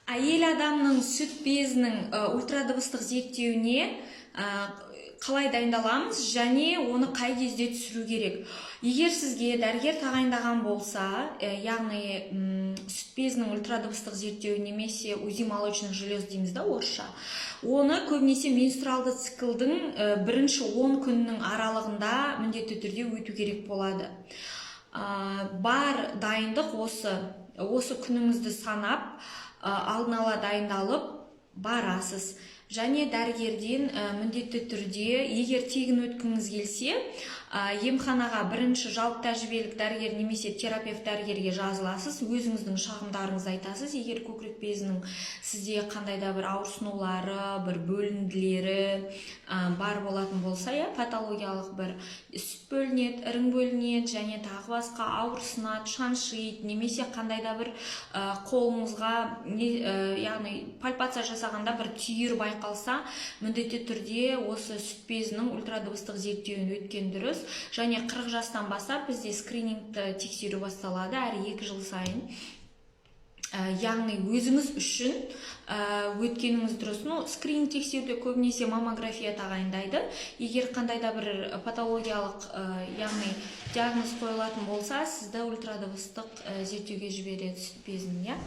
Әйел адамның сүт безінің ультрадыбыстық зерттеуіне қалай дайындаламыз және оны қай кезде түсіру керек? Егер сізге дәрігер тағайындаған болса, яғни сүт безінің ультрадыбыстық зерттеуі немесе УЗИ молочных желез дейміз да орысша, оны көбінесе менструалды циклдың бірінші 10 күннің аралығында міндетті түрде өту керек болады. Бар дайындық осы күніңізді санап, алдын ала дайындалып барасыз және дәрігерден міндетті түрде, егер тегін өткіңіз келсе, емханаға бірінші жалпы тәжірибелік дәрігер немесе терапевт дәрігерге жазыласыз, өзіңіздің шағымдарыңызды айтасыз. Егер көкірек безінің сізде қандай да бір ауырсынулары, бір бөлінділері бар болатын болса, иә, патологиялық бір сүт бөлінеді, ірің бөлінеді және тағы басқа, ауырсынады, шаншиды немесе қандай да бір қолыңызға не, яғни пальпация жасағанда бір түйір байқалса, міндетті түрде осы сүт безінің ультрадыбыстық зерттеуін өткен дұрыс. Және 40 жастан бастап бізде скринингті тексеру басталады әр 2 жыл сайын. Яғни өзіңіз үшін өткеніңіз дұрыс. Ну, скрининг тексеруде көбінесе маммография тағайындайды. Егер қандай да бір патологиялық, яғни диагноз қойылатын болса, сізді ультрадыбыстық зерттеуге жібереді сүт безін, иә.